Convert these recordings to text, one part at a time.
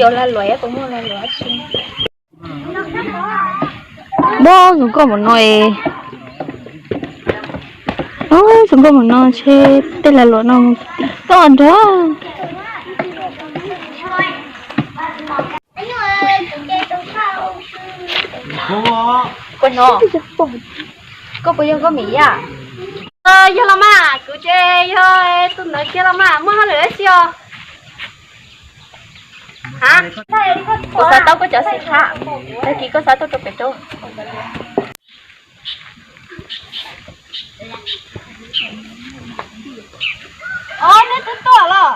Lag luam, puas muaj lag luam tsi? Npab zoo nkauj npaum no es, zoo nkauj npaum no ntshe tej lag luam no mus tim toj nrag. Koj puas yog nkauj Mim Yaj? Yog los mas, kuv ces yog tus ntawd kiag los mas, muaj hauj lwm dab tsi os? Kuv xav tau koj cov xim khab, tag kis koj xav tau rau pem rau. Os, neb twb tuaj los?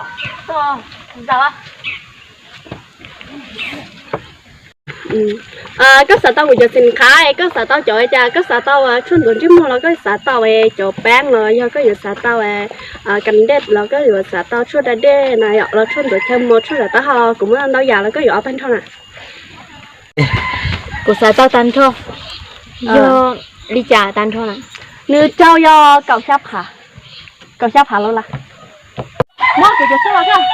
Koj xav tau kuv cov xim khab es koj xav tau cov cas, koj xav tau tshuaj ntxuav ntsej muag los koj xav tau cov peeb los yog koj yuav xav tau kas dej los koj yuav xav tau tshuaj da dej na yom, los tshuaj ntxuav chaw mos, tshuaj zam taub hau, kuv muaj ntau yam los koj yuav ob tag nrho na. Kuv xav tau tag nrho. Yog li cas tag nrho na? Nws rau yog kaum xya phav, kaum xya phav los las. Muab kuv cov xwb los thiab.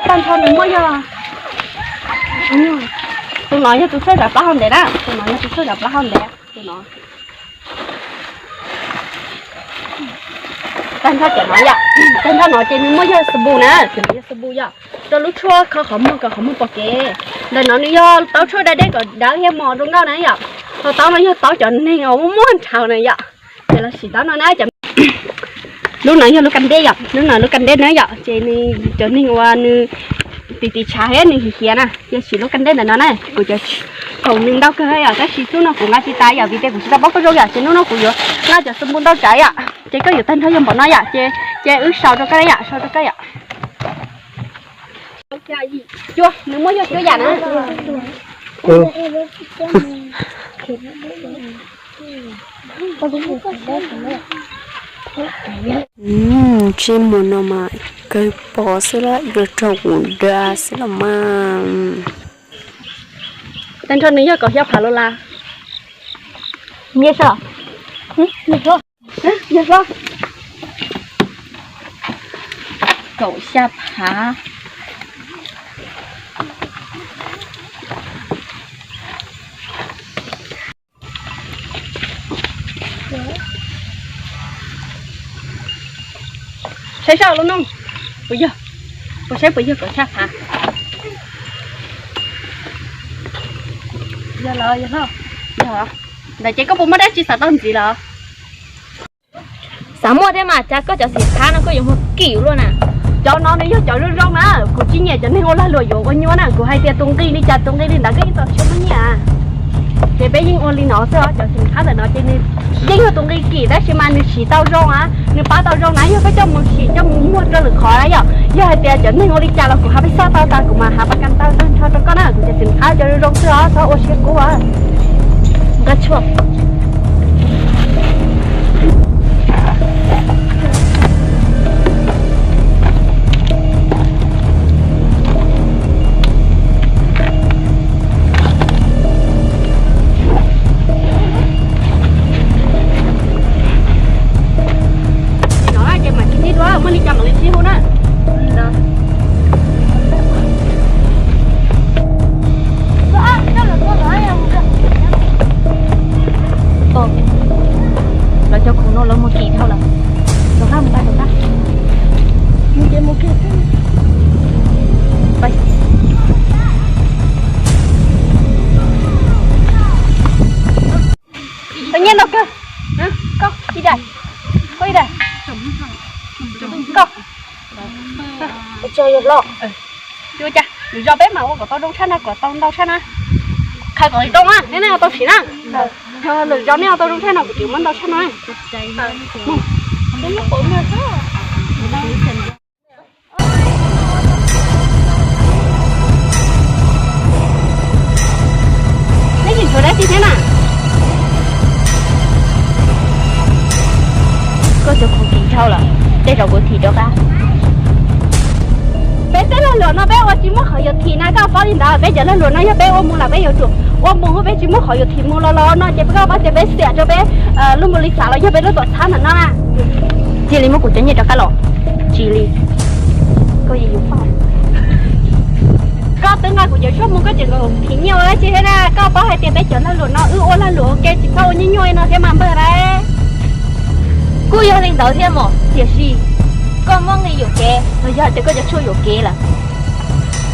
Tag nrho nws muaj yog, tus no yog tus tshuaj zam plaub hau ntev na, tus no yog tus tshuaj zam plaub hau ntev, tus no. Tag nrho cov no yom, tag nrho no ces nws muaj yog xabu na, tus no yog xabu yom, rau lub tshuaj kho qhov muag kom qhov muag pom kev. Ntawm no nws yog taub tshuaj da dej kom dav thiab mos zoo nkauj na yom. Ho taub no yog taub cov neeg uas muaj muaj ntshav na yom. Ces los sim taub no na cov. Lub no yog lub kas dej yom, lub no lub kas dej na yom, ces nws cov neeg uas nws tis tis tshav thiab nws hiv hiav na, yog siv lub kas dej ntawm no na. Kuv cov khoom nws ntau kawg yom, tab sis hnub no kuv nqa tsis tas yom, vim tias kuv tsis tau paub koj zoo yom, ces hnub no kuv yuav nqa cov xabu ntau tsawv yom, ces koj yuav tag nrho yog npaum no yom, ces, ces wb sau rau koj yom, sau rau koj yom. Cua, nws muaj yog cuab yam na. Ntsej muag no mas kawg pom xwb las, ib pliag raug kuv nra xwb los mas. Tag nrho nws yog kaum xya phav los las. Nyiaj soj. Nyiaj soj. Kaum xya phav. Saib soj lub no, puas yog? Puas saib puas yog kaum xya phav? Yog los yog los, yog. Ntawd ces koj puas muaj dab tsi xav tau ntxiv los? Xav muaj thiab mas, cas koj cov xim khab no koj yuav muag kim luaj na. Cov no nws yog cov zoo zoo na, kuv tsis nyiam cov neeg ua lag luam yuav ua nyuaj na, kuv hais tias tus nqi li cas tus nqi li ntawd koj yeej tau siab muab nyiaj. Ces peb yeej ua li no xwb os, cov xim khab ntawm no ces nws yeej yog tus nqi kim tab sis mas nws siv tau zoo na, nws pab tau zoo na, yog koj coj mus sim coj mus muag rau lwm qhov na yom. Yog hais tias cov neeg ua li cas los kuv hab peb xoj tau tas kuv mas hab pas kas tau tag nrho rau koj na, kuv cov xim khab cov zoo zoo xwb os, txhob ua siab kub os. Nqa tshuaj. Ces mam sib ntsib dua, muaj li cas mam li sib hu na. Los cov khoom no lawv mus kim dhau lawm. Rov qab mus, rov qab. Tau nyiaj ntau kawg. Koj ib daim, koj ib daim. Koj. Ua cas yog los? Ua cas lwm zaus peb mam ua kom tau zoo tshaj no, kom tau ntau tshaj na. Qhia kom zoo na, neb, neb tau siv na. Lwm zaus neb tau zoo tshaj no kuv tseem muab ntau tshaj no. Neb tsis tshuav dab tsi thiab na? Koj cov khoom kim dhau lawm, tej zaum kuv thim rov qab. Peb tej lag luam no peb ua tsis muaj qhov yuav thim na, koj paub li ntawd. Peb cov lag luam no yog peb ua mus lawm peb yuav tsum ua mus, peb tsis muaj qhov yuav thim mus los los no ces peb, koj paub tias peb xiam rau peb lub npau li xav los yog peb lub tuam txhab ntawm no na. Cia li muab kuv cov nyiaj rov qab los. Tsis li. Koj twb nqa kuv cov tshuaj mus koj tseem kom phim nyiaj ua dab tsi thiab na? Koj paub hais tias peb cov lag luam no wb ua lag luam ua ke tsis txhob ua nyuaj nyuaj li no thiab mas npawg lauj. Kuj yog li ntawd thiab mas tiam sis koj muab nqi yuam kev los yog hais tias koj cov tshuaj yuam kev lawm?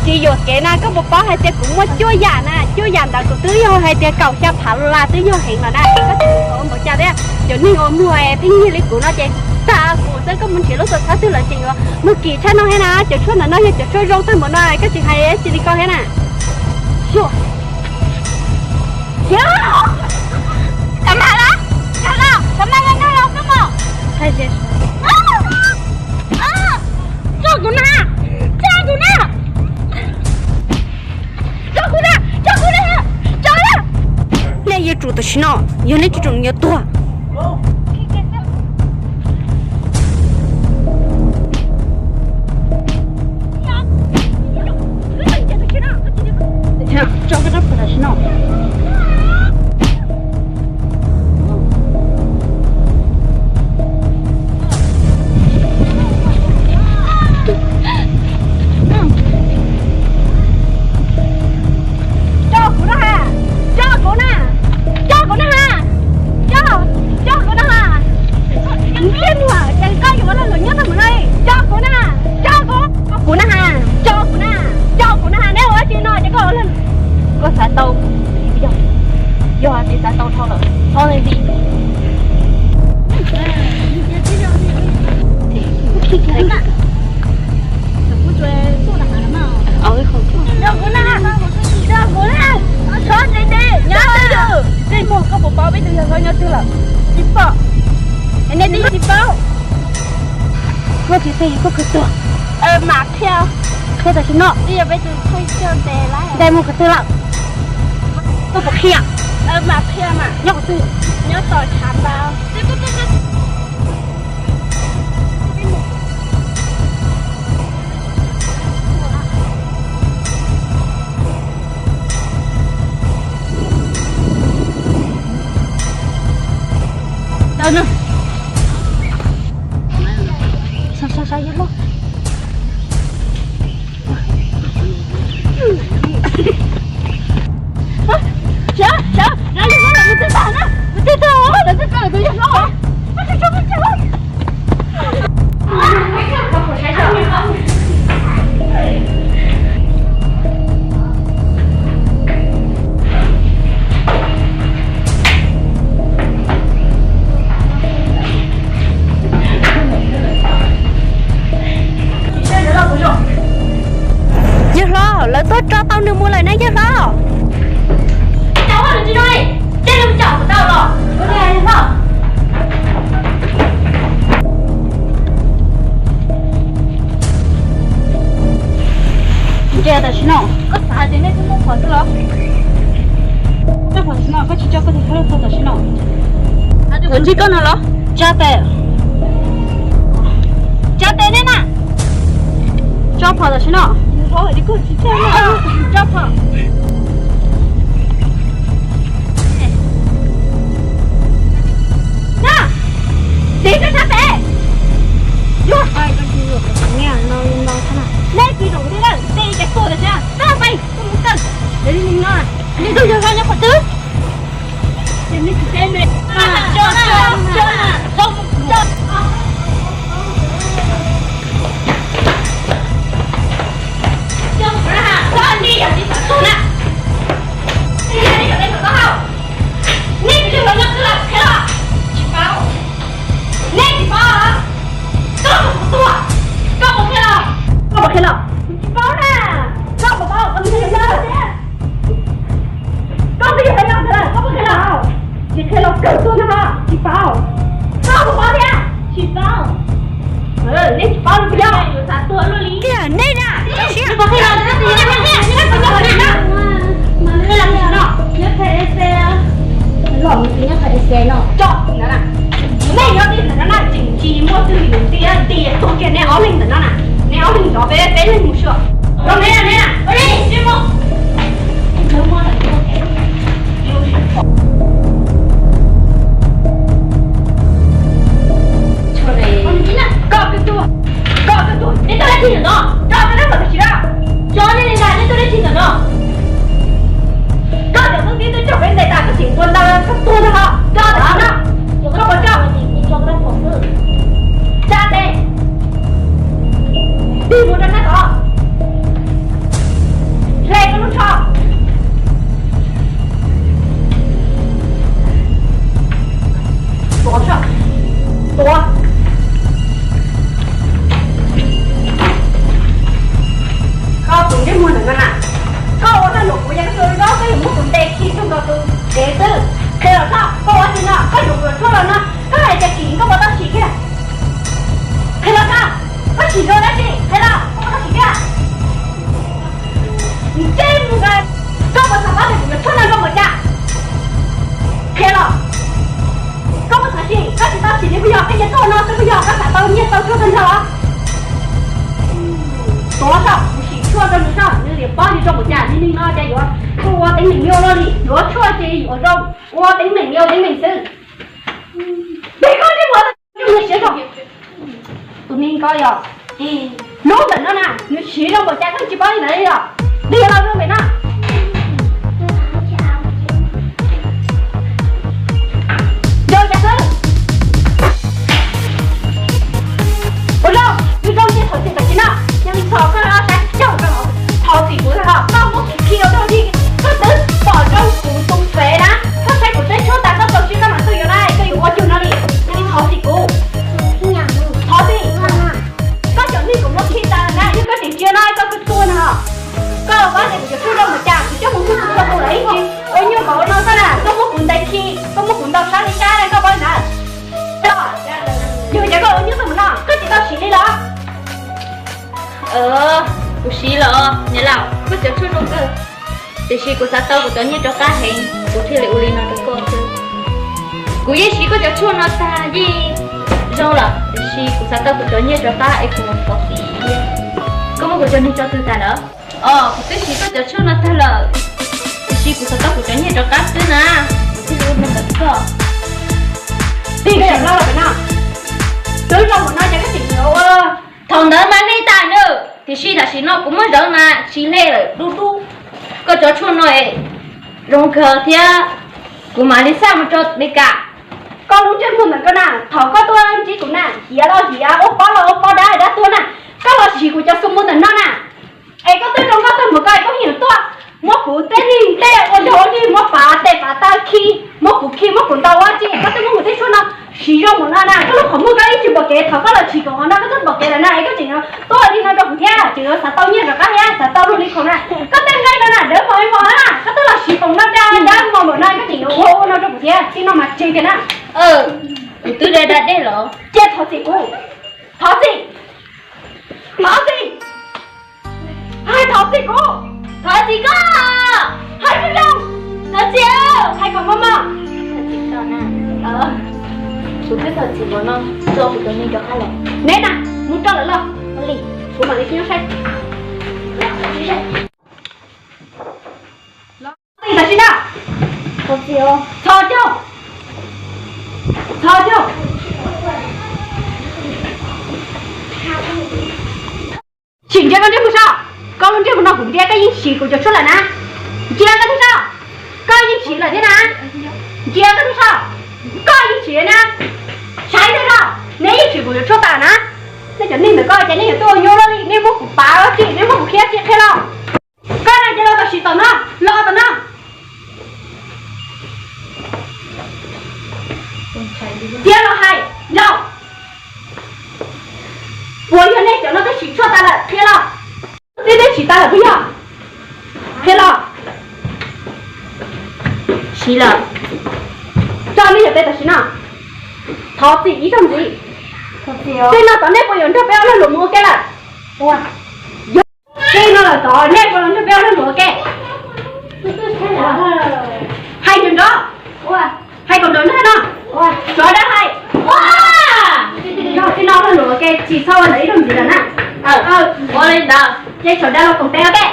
Tsis yuam kev na, koj puas paub hais tias kuv muaj cuaj yam na, cuaj yam ntawd kuv twb yog hais tias kaum xya phav las twb yog heev lawm na, koj tsis ua npaum cas thiab. Cov neeg uas muag tib nyiag li kuv no ces tag kuv xwb, koj mus nrhiav lub tuam txhab twg lawv tseem yuav muag kim tshaj no thiab na, cov tshuaj ntawm no yog cov tshuaj zoo tag npaum no koj tsis hais tsis li ko thiab na. Cov mag los, cov mag los, cov mag los, cov mag los xwb mas. Tso kuv na, tso kuv na, tso kuv na, tso kuv na, tso na. Nej yuav tsum tam sim no, yog nej tsis tsum nws yuav tuag. Tso koj rab phom tam sim no. Tso kuv na ha, tso kuv na, tso kuv na ha, tso, tso kuv na ha. Nws thiaj muag ces koj yuav ua lag luam nyob tag mus no li. Tso kuv na, tso kuv, tso kuv na ha, tso kuv na, tso kuv na ha, neb ua dab tsi no ces koj ua lag luam. Koj xav tau, yog hais tias xav tau dhau lawm, thov li ntawd. Nyob twg? Tej muag koj puas paub peb tus yawg hlob nyob twg lawm? Tsis paub. Nej twb tsis paub. Koj tsis teb koj khwv tuag. Mam qhia. Qhia tam sim no. Twb yog peb tus kheej coj ntes lawm. Tej muag khwv twg lawm? Koj puas qhia? Mam qhia mas. Nyob qhov twg? Nyob tom tshav npau. Tawm na. Sawv, sawv, sawv, yawg hlob. Sawv, sawv, yawg hlob, lawv twb tag na, lawv twb tag, lawv twb tag, tus yawg hlob. Yawg hlob, lawv tuaj tso tau nws mus lawm na yawg hlob. Ntshe tam sim no koj xav hais tias nej twb muaj phom xwb los? Muaj phom tam sim no koj tsis tso koj tus kheej tuag tam sim no. Lawv ntsib koj no los? Tsa tes, tsa tes nej na. Tso phom tam sim no. Tso phom. Na, tiv koj sab tes. Yog, nej tsis zoo li tej cov tuag tam sim no, tab pais koj mus kawm. Nws tus yawg hlob nyob qhov twg? Nej tsis paub, koj mus qhia los, koj mus qhia los, koj mus qhia los, tsis paub na, koj mus paub, koj mus qhia los, koj mus qhia los, koj mus qhia los, tsis qhia los kawg tuag na, tsis paub, koj mus paub thiab, tsis paub. Nej tsis paub no puas yog? Tiag nej na, los nyob qhov ese no. Coj ntawd na, nej nyob tej ntawm no na, tseem tsis muaj twg yus ntiag ntiag tuag kiag nej ob leeg ntawm no na, nej ob leeg zov peb peb leeg mus xwb. Los neb na, neb na, tsis muaj. Tshuav ne, Koj koj tuaj, koj koj tuaj, nej tuaj dab tsi ntawm no? Koj tuaj dab tsi ntawm no? Cov nej li ntawd nej tuaj dab tsi ntawm no? Koj cov xeeb tib twb coj peb ntes tas koj tseem tua ntawd koj tuag ntag los? Koj dab tsi no? Koj puas tso? Tsa tes, tig mus rau sab tod, hle koj lub tsho. Tuav, tuav. Koj tus ntsej muag ntawm no na, koj ua lag luam kuv yog koj tus hlob, koj yuav muab kuv ntes khi rau koj tus dev xwb. Qhia los saib, koj ua tsi no, koj yuav kuv yuav tshuaj los no, koj hais tias sim koj puas tau sim kiag? Qhia los saib, koj sim dua dab tsi? Qhia los, koj puas tau sim kiag? Ntsej muag, koj puas xav paub tias kuv yuav tshuaj no zoo npaum cas? Qhia los, koj puas xav sim? Koj tsis tau sim li puas yog? Koj cia tuaj no xwb puas yog? Koj xav tau nyiaj tau tshuaj tag nrho los? Tuav saib, kuv sim tshuaj rau nws saib nws li paub li zoo npaum cas. Li neeg no ces yuav tshuaj ua teeb meem li ua luaj li, yuav tshuaj ces yuav zoo, ua teeb meem li ua teeb meem xwb. Dej koj ntsej muag, ntsej muag siav zog. Tus neeg ko yog, lub ntawm no na nws siv zoo npaum cas koj tsis paub li ntawd li los? Nws yuav los zoo pem no. Zoo cas xwb? Ua zoo, nws zoo ntiag thov txim tam sim no, yog li thov koj saib coj koj los thov txim kuv, koj muab kuv khi ua rau li, koj twb pom zoo kuv tus fev na, koj saib kuv teb tshuaj tas koj txaus siab koj mam tuaj yuav na, koj yuav ua cuag no li, yog li thov txim kuv. Thov txim. Koj cov neeg kuv muab khi tas na, yog koj tseem tsia no koj tuag no. Koj paub tias kuv cov tshuaj zoo npaum cas, kuv coj mus muag kuv txog tus lawm ib tsis ua nyuaj npaum no xwb na, koj muab kuv ntes khi, koj muab kuv ntaus sab li sab na, koj paub na. Yog cas koj ua nyuaj txog mus no, koj tsis tau siv li los? Kuv siv los niam laus, koj cov tshuaj zoo kawg, tiam sis kuv xav tau kuv cov nyiaj rov qab heev, kuv thiaj li ua li no rau koj xwb. Kuv yeej siv koj cov tshuaj no tag yeej zoo lawm, tiam sis kuv xav tau kuv cov nyiaj rov qab es kuv mus thov txim thiab. Koj muab kuv cov nyiaj tso twg tas lawm? Os, kuv twb siv koj cov tshuaj no tag lawm, tiam sis kuv xav tau kuv cov nyiaj rov qab xwb na, kuv thiaj li ua li no ntawm koj. Tig, koj yam loj los pem no, twb zoo mus no ces koj tseem yuav ua. Thaum ntawd mas hle tas nws, tiam sis tam sim no kuv muab zawv mas tsis hle lawm, dub dub. Koj cov tshuaj no zoo kawg thiab, kuv mam li xa mus rau Meskas. Koj lub ntsej muag ntawm koj na, thaum koj tuaj ntsib kuv na, hiav los hiav, ua pob los ua pob, dab dab tuag na, koj los siv kuv cov xu mus ntawm no na. Es koj twb zoo nkauj tag npaum koj es koj yeej tuaj muab kuv tej li tej ua dog ua dig, muab pav tes pav taw khi, muab kuv khi, muab kuv ntaus ua tsi, koj twb muab kuv tej tshuaj no siv zoo npaum no na, koj lub qhov muag koj yeej tsis pom kev, thaum koj los siv kuv qhov no koj twb pom kev lawm na, es koj tseem tuaj li no rau kuv thiab, tseem yuav xav tau nyiaj rov qab thiab, xav tau luag li khoom na. Koj tej nqaij no na dawb mos li mos na, koj twb los siv khoom no dab mos npaum no koj tseem yuav ua ua no rau kuv thiab, txij no mas tseg tiag na. Kuv twb da da dej los. Cia thov txim kuv. Thov txim. Thov txim. Hais thov txim kuv. Thov txim koj. Hais zoo zoo. Thov txim. Hais kom mos mos. Thov txim koj na. Kuv twb thov txim npaum no, tso kuv cov nyiaj rov qab los. Neb na, mus rau lawm los. Ua li, kuv mam li nyob saib. Los txim tam sim na. Txhob cog, txhob cog. Tsis ntsia koj ntsej muag saib, koj lub ntsej muag no kuv ntsia koj yeej siv kuv cov tshuaj lawm na. Ntsia koj thiab saib, koj yeej siv lawm thiab na. Ntsia koj thiab saib, koj yeej siv na. Saib thiab saib, neb yeej siv kuv cov tshuaj tas na. Nej cov neeg ntawm koj ces nej yuav tuaj ua nyuaj luaj li, nej muab kuv pav ua tsi, nej muab kuv khiav tsi qhia los. Koj na ces los tom siv tom no, los tom no. Thiab los hais, los. Puas yog nej cov no twb siv tshuaj tas lawm, qhia los. Twb twb siv tas lawm puas yog? Qhia los. Siv lawm. Tso nej cov tes tam sim no. Thov txim ib zaug ntxiv. Tej no tod nej puas yuav nrog peb ua lag luam mus ua ke lawm? Yog. Tej no lawm tod nej puas los nrog peb ua lag luam ua ke? Hais nrov nrov. Hais kom nrov nrog no. Sawv daws hais. Yog tej no lag luam ua ke tsis txhob ua ntawd ib zaug ntxiv lawm na. Ua li ntawd ces sawv daws los koom tes ua ke.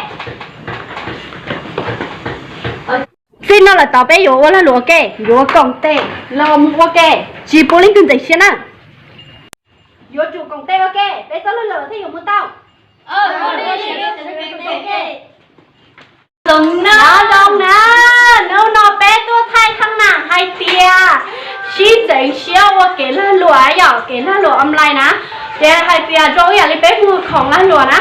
Txij no lawm tod peb yuav ua lag luam ua ke, yuav koom tes los mus ua ke, tsis pub leej twg ntxeev siab na. Yuav tsum koom tes ua ke, peb txhob lag luam thiaj yuav mus tau. Nyob zoo na, hnub no peb tuaj thaij thaj nam hais tias sib txeev siab ua kev lag luam yom, kev lag luam online na. Ces hais tias zoo ib yam li peb mus khoom lag luam na,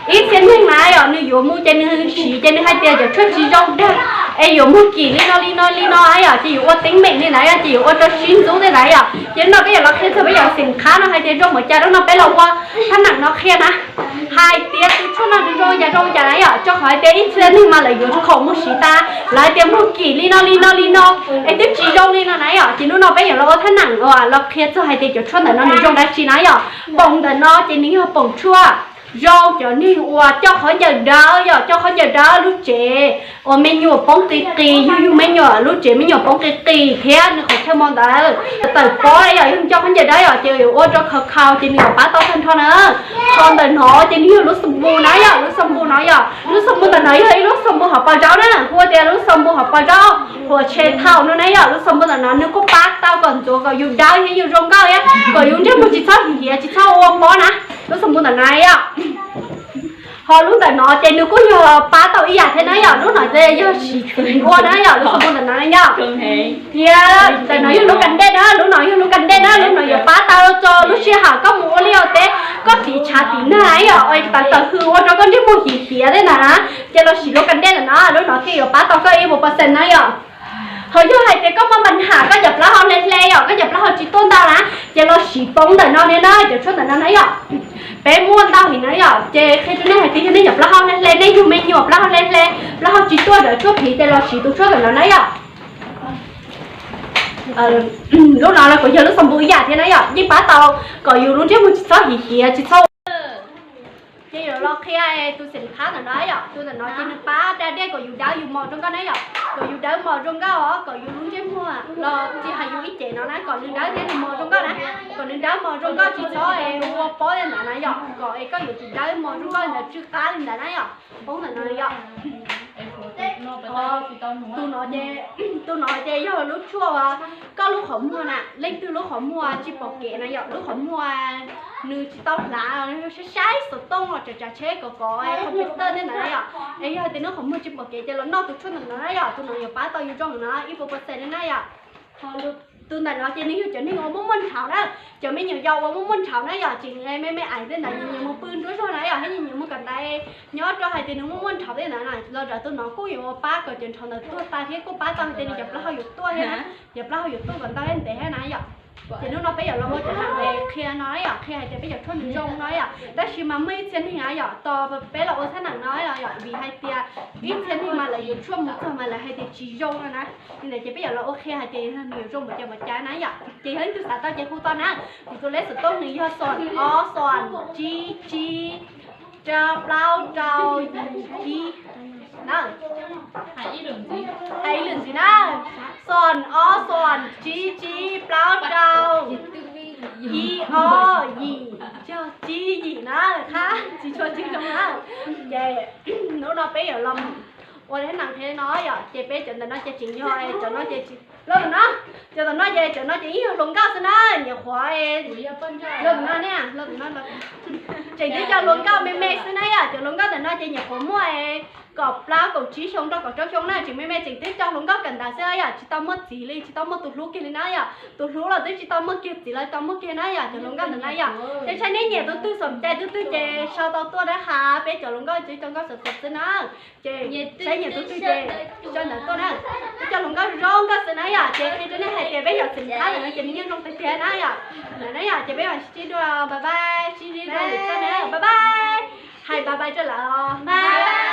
ib txhia neeg na yom, nws yuav mus ces nws siv ces nws hais tias cov tshuaj tsis zoo dag, es yuav muag kim li no li no li no yom, ces yuav ua teeb meem li ntawd yom, ces yuav ua rau sib ntxub tej ntawd yom. Ces no peb yuav los qhia txog peb cov xeem qhab no hais tias zoo npaum cas, hnub no peb los ua thaj nam no qhia na, hais tias tus tshuaj no nws zoo cas zoo cas na yom, rau qhov hais tias ib txhia neeg mas lawv yuav khoom mus siv tas, lawv hais tias muag kim li no li no li no, es twb tsis zoo li no na yom. Ces hnub no peb yuav los ua thaj nam uas los qhia txog hais tias cov tshuaj ntawm no nws zoo dab tsi na yom. Poom ntawm no ces nws yog poom tshuaj zoo cov neeg uas coj khaub ncaws dawb yom, coj khaub ncaws dawb lub tsev uas me nyuam poob qis qis, yug yug me nyuam lub tsev me nyuam poob qis qis thiab nws qhov chaw mo ntawd tawm pob yom, yog coj khaub ncaws dawb yom, ces yuav ua rau khaus khaus ces nws yuav pab tau tag nrho na. Qhov ntawm no ces nws yog lub xoo npu na yom, lub xoo npu no yom, lub xoo npu ntawm no yog ib lub xoo npu hauv paus zaub na, hu tias lub xoo npu hauv paus zaub, huam tshee thaum no na yom. Lub xoo npu ntawm no nws kuj pab tau kom ntxuav kom yus dawb thiab yus zoo nkauj thiab kom yus ntsej muag tsis txhob hiav tsis txhob ua pob na. Lub xoo npu ntawm no yom. Ho lub ntawm no ces nws kuj yog pab tau ib yam thiab na yom, lub no ces yog siv txiv ua na yom, lub xoo npu ntawm no na yom. Thiab ntawm no yog lub kas dej na, lub no yog lub kas dej na, lub no yuav pab tau rau lub sij hawm koj mus ua liaj ua teb, koj tiv tshav tiv nag yom, tawv tawv hws ua rau koj ntsej muag hiav hiav tej ntawd na, ces los siv lub kas dej ntawm no, lub no thiaj yuav pab tau koj ib puas percent na yom. Ho yog hais tias koj muaj npa nham koj cov plaub hau hle hle yom, koj cov plaub hau tsis tuaj ntau na, ces los siv poom ntawm no thiab na, cov tshuaj ntawm no na yom. Peb muaj ntau li na yom, ces qhia rau nej hais tias yog nej cov plaub hau hle hle, nej yug me nyuam plaub hau hle hle, plaub hau tsis tuaj ntawm tshuaj phiv ces los siv tus tshuaj ntawm no na yom. Lub no los kuj yog lub xoo npu ib yam thiab na yom, yeej pab tau kom yus lub ntsej muag tsis txhob hiav hiav tsis txhob Ces yuav los qhia tus xeem qhab ntawm no yom, tus ntawm no ces nws pab da dej kom yus dawb yus mos zoo nkauj na yom, kom yus dawb mos zoo nkauj os, kom yus lub ntsej muag los tsis hais yus ib ce no na, kom nws dawb thiab nws mos zoo nkauj na, kom nws dawb mos zoo nkauj tsis txhob es ua pob li ntawd na yom, kom es koj yuav tsum dawb mos zoo nkauj li ntawd tsw qab li ntawd na yom. Pob ntawm no yom. Tus no ces, tus no ces yog lub tshuaj uas koj lub qhov muag na, leej twg lub qhov muag tsis pom kev na yom, lub qhov muag nws tsis tau hlav, saib saib xov tooj los tsav tsav tsheb kom kov computer tej ntawd na yom, es yog tias nws qhov muag tsis pom kev ces los noj tus tshuaj ntawm no na yom, tus no yuav pab tau yus zoo no ib puas percent li na yom. Tus ntawm no ces nws yog cov neeg uas muaj muaj nrhauv na, cov me nyuam yaus uas muaj muaj nrhauv na yom, tseem me me ais tej ntawd nyias nyias mus pw nruab zog na yom, thiab nyias nyias mus kawm ntawv nyob rau hais tias nws muaj muaj nrhauv tej ntawd na, los ntawm tus no kuj yuav pab kom cov nrhauv ntawd tuag tag thiab kuj pab tau hais tias nws cov plaub hau yuav tuaj thiab na, cov plaub hau yuav tuaj kom ntau thiab ntev thiab na yom. Ces hnub no peb yuav los ua cov nam qhia no na yom, qhia hais tias peb cov tshuaj nws zoo no yom, tab sis mas muaj ib txhia neeg na yom, tos peb los ua thaj nam no yom, vim hais tias ib txhia neeg mas lawv yuav tshuaj mus txog mas lawv hais tias tsis zoo no na. Li ntawd ces peb yuav los ua qhia hais tias nws yuav zoo npaum cas npaum cas na yom. Ces yog leej twg xav tau ces hu tau na. Kuv tus lej xov tooj nws yog xoom ob xoom tsib tsib rau plaub rau yim ib na. Hais ib lwm ntxiv na, xoom ob xoom tsib tsib plaub rau yim ob yim yog tsib yim na, qab tsis tshua tsib zoo na. Ces hnub no peb yuav los ua thaj nam qhia no yom, ces peb cov ntawm no ces tseem yog cov no ces los ntawm no, cov ntawm no ces cov no ces yeej yog hluas nkauj xwb na, nyuam qhuav los ntawm no ne, los ntawm no tseem twb cov hluas nkauj me me xwb na yom, cov hluas nkauj ntawm no ces nyuam qhuav muaj kaum plaub kaum tsib xyoo rau kaum rau xyoo na, tseem me me tseem twb cov hluas nkauj kawm ntawv xwb yom, tsis tau muaj txiv li, tsis tau muaj tus hlub kiag li na yom, tus hlub los twb tsis tau muaj kiag, txiv los tsis tau muaj kiag na yom, cov hluas nkauj ntawm no yom. Ces saib nej nyiam tus twg xom cai tus twg ces sau tau tuaj na ha, peb cov hluas nkauj ces cov nkauj xov xov xwb na. Ces saib nyiam tus twg ces sau ntawd tuaj na. Peb cov hluas nkauj zoo nkauj xwb na yom, ces qhia rau nej hais tias peb yog xeem thab ntawm no ces nws yeej zoo tiag tiag na yom. Ntawm na yom, ces peb mam sib ntsib dua, bye bye, sib ntsib dua lwm zaug na, bye bye. Hais bye bye rau lawv os.